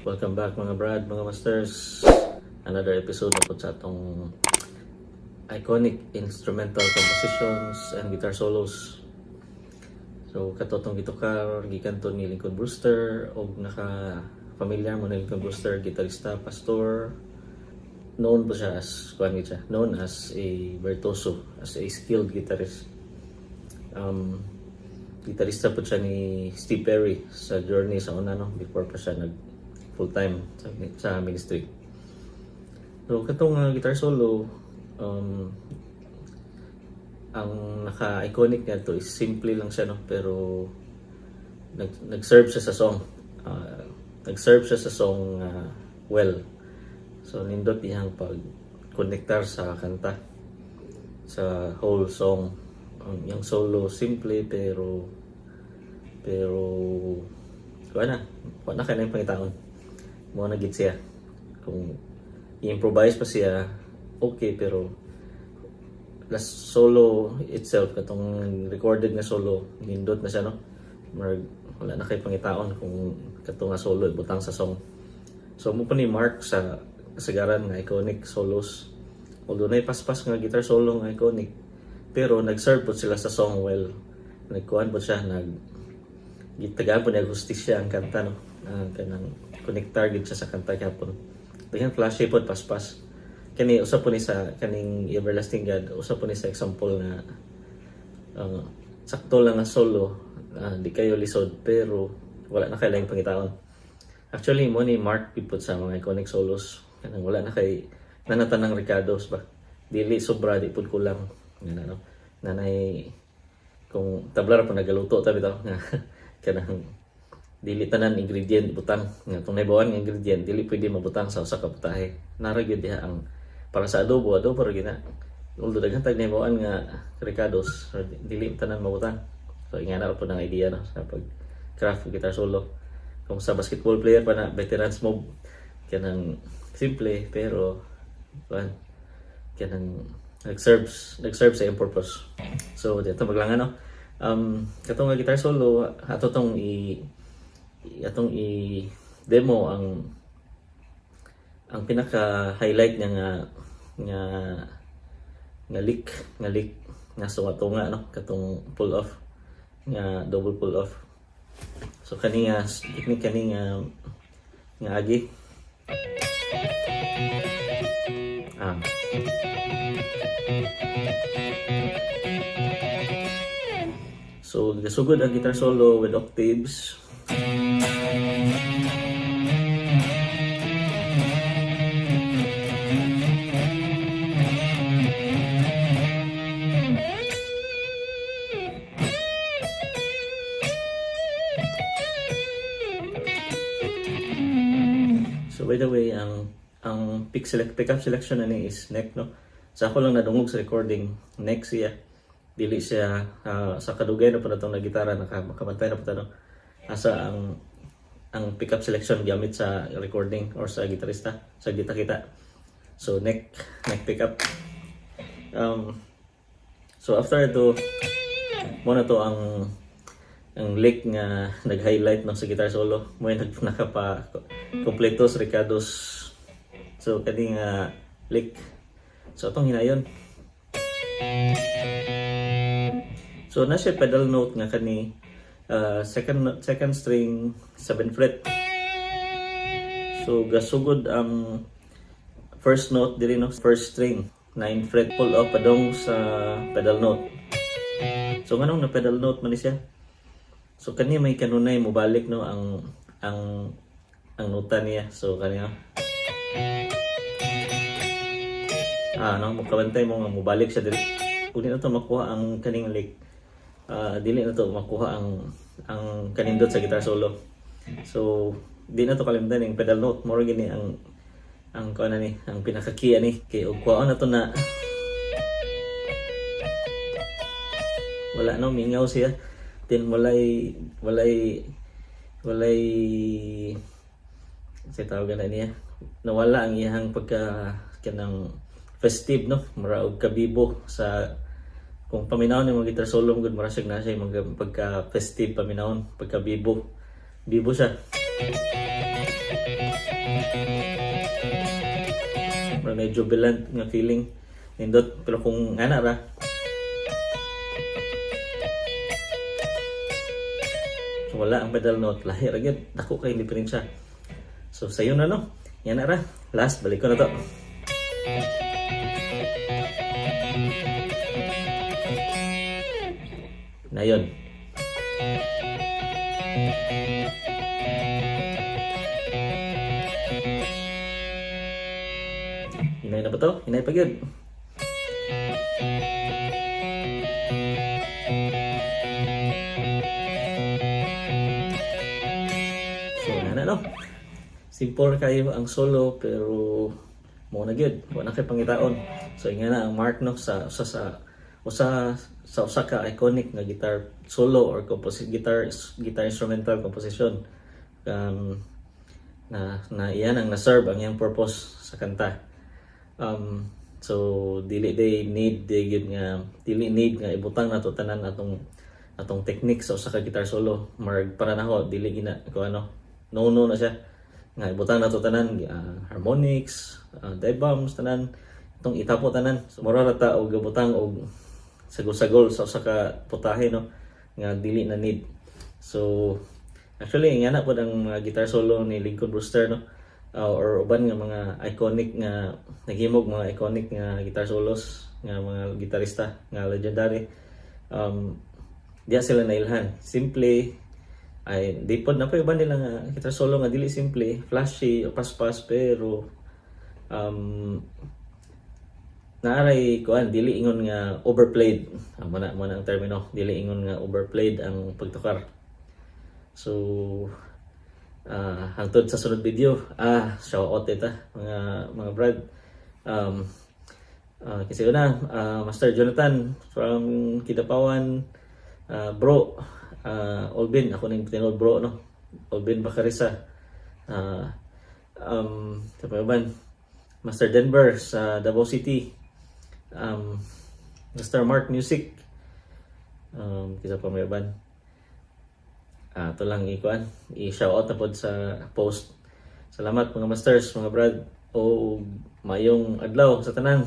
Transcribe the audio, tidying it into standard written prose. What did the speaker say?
Welcome back, mga brad, mga masters. Another episode na po sa atong iconic instrumental compositions and guitar solos. So kato tong gitukar gikan to ni Lincoln Brewster og naka familiar mo ni Lincoln Brewster, gitarista, pastor. Known po siya as kuan gid siya, known as a virtuoso, as a skilled guitarist. Gitarista po siya ni Steve Perry sa Journey sa una, no, before pa siya nag full time sa ministry. So katong guitar solo, ang naka-iconic niya to is simple lang siya, no, pero nag-serve siya sa song. Nag-serve siya sa song well. So nindot iyang pag konektar sa kanta, sa whole song. Ang yung solo, simple, pero pero kuha na kuha na kay pangitaon mo na gid siya. Kung i-improvise pa siya, okay, pero last solo itself, katong recorded nga solo, nindot na siya, no. Murag wala na kay pangitaon kung kato nga solo ibutang sa song. So mo pa ni mark sa kasagaran nga iconic solos, although nay paspas nga guitar solo nga iconic, pero nag-serve po sila sa song well. Nagkuhan po siya, nag gitagaan po niya hustisya ang kanta, no. Kanang konektar gid siya sa kanta gyapon. Daghan flashy pod paspas. Kani usa po ni sa kaning Everlasting God, usa po ni sa example na sakto lang ang solo, di kayo lisod, pero wala na kay laing pangitaon. Actually, mo ni mark pud sa mga iconic solos, kanang wala na kay nanatanang rekados ba, dili sobra, di pud kulang nga no, nanay kung tabla ra po nagaluto ta bitaw nga kanang dili tanan ingredient butang, nga kung naibawan nga ingredient, dili pwede mabutang sa usa ka putahe. Nara gyud diha ang para sa adobo, adobo ra gyud na, although daghan tag naibawan nga rekados, dili tanan mabutang. So ingana ra po ng idea, no, sa pag craft guitar solo. Kung sa basketball player pa na veterans move, kanang simple pero kuan, kanang nag-serve sa iyong purpose. So dito maglang ano, katong nga guitar solo, ato tong i atong i demo ang pinaka highlight niya nga nga nga lick nga sunga-tunga, no, katong pull off nga double pull off. So kani nga technique, kani nga nga agi. So gasugod ang guitar solo with octaves. So by the way, ang pick up selection ani is neck, no. Sa ako lang nadungog sa recording, neck siya. Dili siya sa kadugay na po na tong nagitara, naka makabantay na po ta, no. Asa ang pickup selection gamit sa recording or sa gitarista sa gita kita. So neck pickup. So after ito mo na to ang lick nga nag-highlight, no, sa guitar solo mo yung nakapa kompleto sa rekados. So kani nga lick, so atong hinayon. So na siya pedal note nga kani second string 7 fret. So gasugod ang first note diri, no, first string 9 fret, pull off padong sa pedal note. So nganong na pedal note man ni siya? So kani may kanunay mobalik, no, ang nota niya. So kani no, mukabantay mo nga mobalik siya diri. Kung di na to makuha ang kaning lick, dili na to makuha ang kanindot sa guitar solo. So di na to kalimtan yung pedal note mo gini ang kuan ni ang pinaka key ani, kay og kuhaon na to na wala, no, mingaw siya. Then walay sa tawag na niya, nawala ang iyang pagka kanang festive, no, mura og kabibo. Sa kung paminawon ni mga guitar solo gud, mura siya na siya mga pagka festive paminawon, pagka bibo bibo siya. Mura na jubilant nga feeling, nindot. Pero kung ana ra, so wala ang pedal note, lahi ra gyud, dako kay diferensya. So sayo na, no? Yan na ra. Last, balik ko na to. Na yun. Hinay na ba to? Hinay pa gyud. So, na no? Simple kayo ang solo, pero mo na gyud, wa na kay pangitaon. So nga na ang mark, no, sa usa sa usa ka iconic nga guitar solo or guitar guitar instrumental composition na na iyan ang na-serve ang iyang purpose sa kanta. So dili they need they gyud nga dili need nga ibutang nato tanan atong atong technique sa usa ka guitar solo. Marag para nako, dili gina ko ano, no na siya nga ibutang nato tanan, harmonics, dive bombs, tanan itong itapo tanan. So mura ra ta og gabutang og sagol-sagol sa usa ka putahe, no, nga dili na need. So actually nga na pod ang mga guitar solo ni Lincoln Brewster, no, or uban nga mga iconic nga naghimog mga iconic nga guitar solos nga mga gitarista nga legendary. Diya sila nailhan, simple. Ay di pod na pa uban nila nga guitar solo nga dili simple, flashy o paspas, pero naaray kuan, dili ingon nga overplayed. Mo na ang termino, dili ingon nga overplayed ang pagtukar. So hangtod sa sunod video, shout out ita mga mga brad. Kasi una, Master Jonathan from Kidapawan, bro Olvin, ako ning tinuod bro, no, Olvin Bacarisa, sa pa Master Denver sa Davao City, Mr. Mark Music, kisa pa may uban. Ito lang ikuan, i-shout out na pod sa post. Salamat, mga masters, mga brad, o mayong adlaw sa tanan.